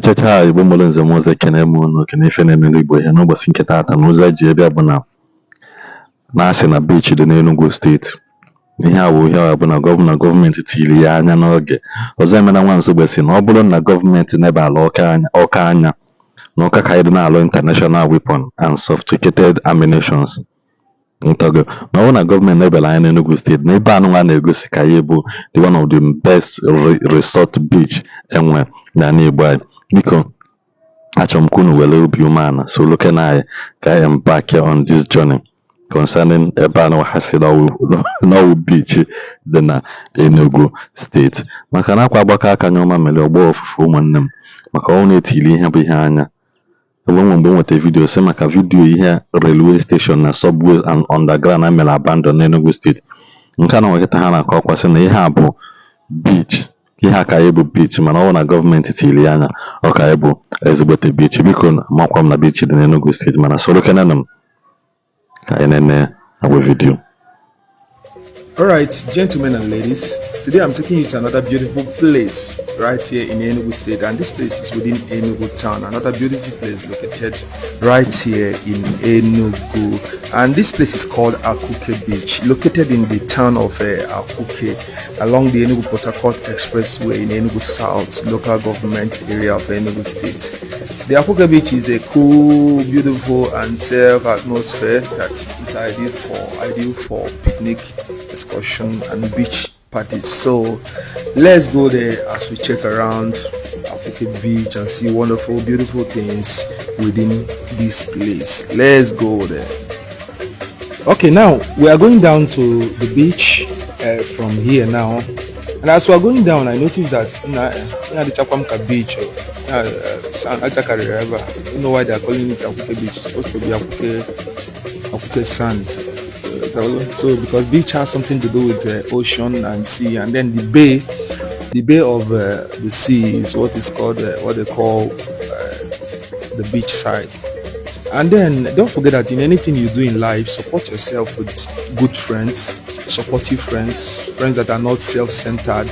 Chachacha, Igbo mụrụ nze m ọzọ, ekene m unu, ekene ife na-emere Igbo ihe n'ụbọchị nke taata na ụzọ eji ebịa bụ na na-asị na beach dị n'Enugu Steeti. Ihe a bụ ihe a bụ na governor gọọmenti tiri ya anya n'oge ọzọ. Emena nwa Nsugbe si na ọ bụrụ na gọọmenti nebala ọka anya, ọka anya na ọka ka anyị dị na-alụ international weapon and sophisticated ammunitions ntago na ọ bụrụ na gọọmenti nebala anya n'Enugu Steeti na ebe anụnwa na-egosi ka ya bụ the one of the best resort beach enwe n'ala Igbo anyị. Biko, achọrọ m ka unu were obi umeala soro kene anyị ka anyị embark on this journey concerning ebe anụ ha si n'ọwụ beach dị na Enugu Steeti, maka na akwa agbakọ aka nyọma mere ọgbọ ofufe. Ụmụnne m, maka ọ na-etili ihe bụ ihe anya enwe nwe mgbe m nweta video si maka video ihe railway station na subway and underground a mere abandon n'Enugu Steeti. Nke a na nwekịta ha na-akọ ọkwa sị na ihe a bụ beach, ihe a ka ya bụ beach, mana ọ bụ na gọọmenti tiri ya anya, ọ ka ya bụ ezigbote beach. Biko, makwa m na beach dị n'Enugu Steeti, mana soro kenenụ m ka anyị nene agwa video. Alright, gentlemen and ladies, today I'm taking you to another beautiful place right here in Enugu State, and this place is within Enugu town. Another beautiful place located right here in Enugu, and this place is called Akwuke Beach, located in the town of Akwuke, along the Enugu Port Harcourt Expressway in Enugu South local government area of Enugu State. The Akwuke Beach is a cool, beautiful, and safe atmosphere that is ideal for picnic, excursion, and beach parties. So let's go there as we check around Akwuke Beach and see wonderful, beautiful things within this place. Let's go there. Okay, now we are going down to the beach from here now. And as we are going down, I noticed that na ya adịchakwa m ka beach o. Ya, sand aja karịrị ebe a. I don't know why they are calling it Akwuke Beach. It's supposed to be Akwuke sand. So because beach has something to do with ocean and sea, and then the bay of the sea is what is called what they call the beach side. And then don't forget that in anything you do in life, support yourself with good friends, supportive friends, friends that are not self-centered,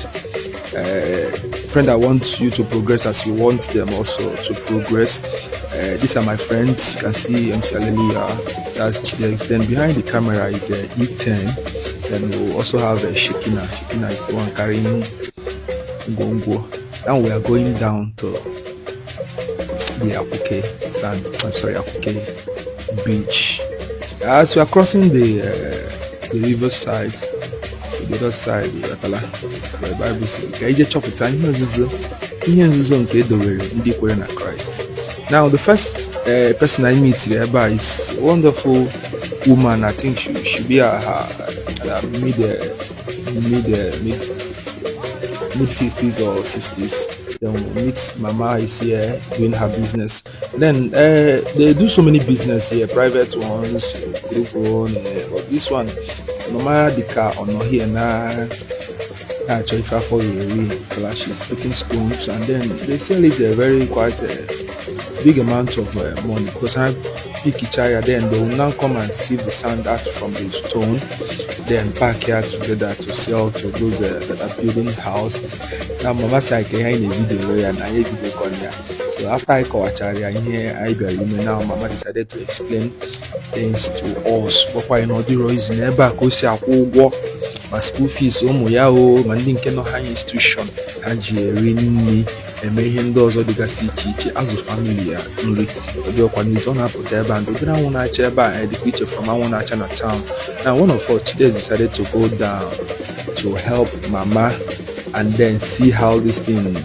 friend that want you to progress as you want them also to progress. These are my friends. You can see MC Hallelujah, that's Chidex. Then behind the camera is E10. Then we also have Shekina. Shekina is the one carrying Ngwongwo. Now we are going down to the Akwuke sand. I'm sorry, Akwuke Beach. As we are crossing the riverside, to the other side, the Atala, the Bible says, ka ije chọpụta ihe nzuzo nke edowere ndị kwere na Christ. Now the first person I meet ebe a is a wonderful woman. I think she should be her mid 50s or 60s. Then we meet Mama is here doing her business. Then they do so many business here, private ones, group one, but this one, Mama dịka ọ nọ here na na-achọ ife afọ ya eri. Well, she's picking stones and then they sell it a very quite big amount of money because I pick each other. Then they will now come and sieve the sand out from the stone, then pack here together to sell to those that are building house. Now Mama sị anyị ka ihe anyị na-evideo ya na anyị evideo ya. So after anyị kọwachara ya ihe anyị bịara ime, now Mama decided to explain things to us, gwakwa anyị na ọ dịrọ izi na ebe a ka o si akwụ ụgwọ ma school fees ụmụ ya o, ma ndị nke nọ ha institution, ha ji eri nri, eme ihe ndị ọzọ dịgasị iche iche, azụ family ya nri. Ọ dịọkwa n'izu ọ na-apụta ebe a ndị obere anwụ na-acha ebe a dịkwa iche from anwụ na-acha na town. Now one of us, Chides, decided to go down to help Mama and then see how this thing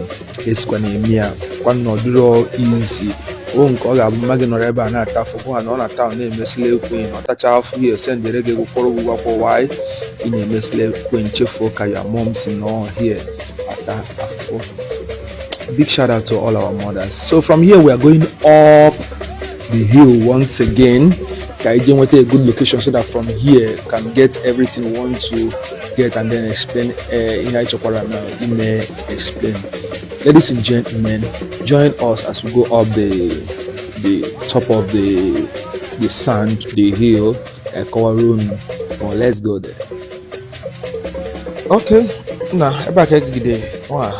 esikwa na-eme ya, fụkwa na ọ dịrọ easy o nke ọ ga-abụ mma gị nọrọ ebe a na-ata afọ bụ ha na ọ na town na-emesila ekwe na ọ tacha afọ ihe sendere gị ego, kwụrụ ụgwọ akwụkwọ. Why ị na-emesila ekwe nchefuo ka your mom si nọ here ata afụfụ? Big shout out to all our mothers. So from here we are going up the hill once again ka anyị jee nweta a good location so that from here can get everything we want to get and then explain ihe anyị chọkwara na ime explain. Ladies and gentlemen, join us as we go up the top of the sand, the hill, kọwara unu. Well, let's go there. Okay, na ebe a ka egide nwa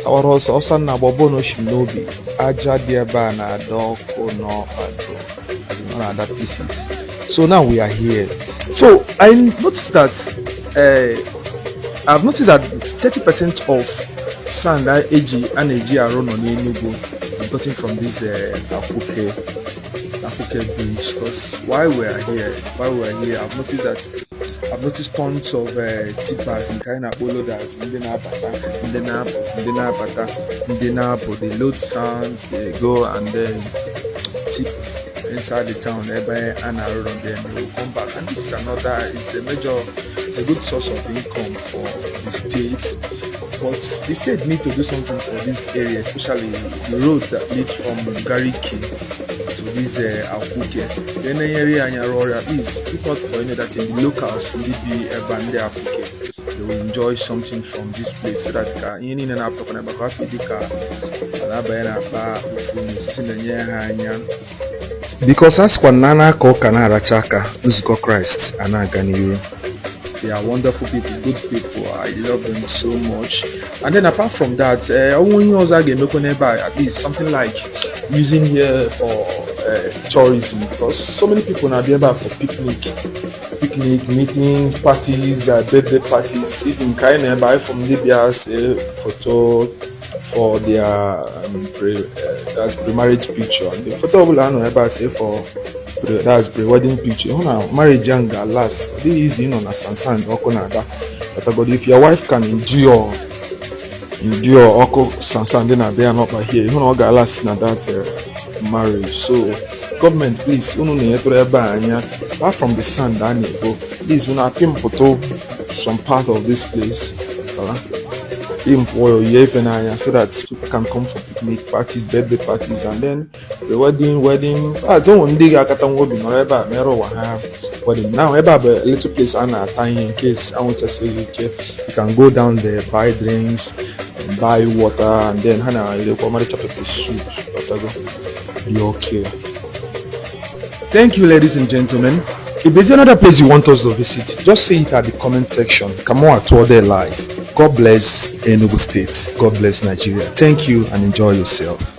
Awara ọsọ ọsọ na-agba ọbụ na oshi m n'obi. Aja dị ebe a na-ada ọkụ n'ọkpa too, as in, ọ na-ada pieces. So now we are here. So I noticed that I've noticed that 30% of sand eji a na-eji arụ nọ n'Enugu is gotten from this Akwuke beach, because while we are here, I've noticed tons of tippers, nke anyị na-akpọ loaders, ndị na-abata, ndị na-apụ, ndị na-abata, ndị na-apụ. They load sand, they go and then tip inside the town ebe a na-arụ ụlọ, then they will come back. And this is another it's a major it's a good source of income for the state, but the state need to do something for this area, especially the road that leads from Gariki to this Akwuke. Ka e na-enyere ya anya rụọ ọrụ, at least if not for any other thing, the locals, ndị bi ebe a, ndị Akwuke, they will enjoy something from this place, so that ka ihe niile na-apụtakwa n'ebe ka hapụ dị ka ọ na-abanye n'akpa ofu onye osisi na-enye ha anya, because a sịkwa na a na-aka ụka na-aracha aka, nzukọ Kraịst a na-aga n'iru. They are wonderful people, good people. I love them so much. And then apart from that, ọnwụ ihe ọzọ a ga-emekwa n'ebe a, at least something like using here for tourism, because so many people na-abịa ebe a for picnic, meetings, parties, birthday parties. Even ka anyị na ebe anyị from ndị bịa see photo for their that's pre-marriage picture. And the photo ọbụla a nọ ebe a see for that's pre-wedding picture, hụ na marriage ahụ ga-last. Ọ dịghị easy ịnọ na sand ọkụ na-ada. But if your wife can endure ọkụ sand na-abịa ya n'ọkpa here, hụ na ọ ga-last na that marriage. So gọọmenti, please, unu na-enyetụrụ ebe a anya. Apart from the sand a na-ebo, please, unu apịmpụtụ some part of this place, pimp yie ife n'anya, so that people can come for picnic parties, birthday parties, and then the wedding. In fact, ụmụ ndị ga-akata nwa obi nọrọ ebe a mere ụwa ha wedding. Now ebe a bụ a little place a na-ata ihe in case anwụchasịghị ike. You can go down there, buy drinks, buy water, and then ha na-erekwa ọmarịcha pepper soup. Ọtago dị okay. Thank you, ladies and gentlemen. If there's another place you want us to visit, just say it at the comment section. Come on, tour there live. God bless Enugu State. God bless Nigeria. Thank you and enjoy yourself.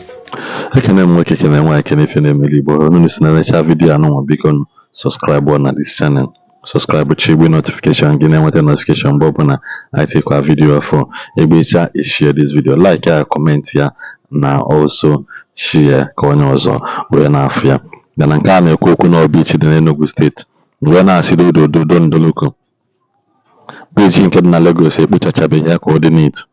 Ekene m nwoke, kene nwaanyị, kene ife na-emeli Igbo. Unu si na necha video anụnwa, biko subscribe na this channel, subscribe, chigbe notification gị, na-enweta notification mgbe ọbụla anyị tikwa video ọfụ. Egbecha, share this video, like ya, comment ya, na also share ka onye ọzọ wee na-afụ ya. Mana nke a na-ekwu okwu na beach dị n'Enugu Steeti, wee na-asị dododo ndoloko beach nke dị na Lagos ekpochachabeghị ya ka ọ dị neat,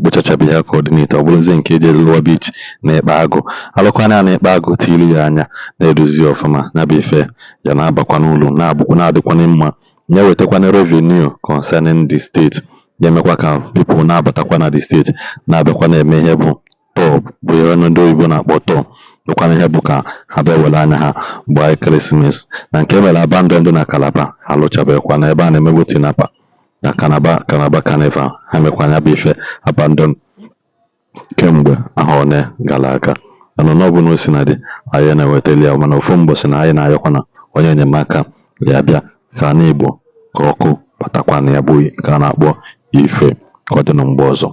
kpochachabeghị ya ka ọ dị neat. Ọ bụrụzie nke eji lụọ beach na ịkpa agụ alụkwana ya na ịkpa agụ tiri ya anya na-edozi ọfụma, ya bụ ife ya na-abakwa n'ụlọ, na-abụkwa na-adịkwana mma, na-ewetakwana revenue concerning the state, ga-emekwa ka people na-abatakwa na the state, na-abịakwa na-eme ihe bụ tour, bụ ihe ndị oyibo na-akpọ tour, bụkwana ihe bụ ka ha bịa were anya ha gbaa ekeresimesi. Na nke emere abandon dị na Calabar, ha alụchabekwa na ebe a na-emegbu tinapa na Calabar, Calabar Carnival, ha mekwa ya bụ ife abandon kemgbe ahọ one gara aga. Mana n'ọbụla o si na dị, anyị na-ewetali ya. Mana ofu mbọsị na anyị na-ayọkwa na onye enyemaka ya bịa ka ana Igbo ka ọkụ batakwa na ya bụ nke a na-akpọ ife. Ka ọ dị na mgbe ọzọ.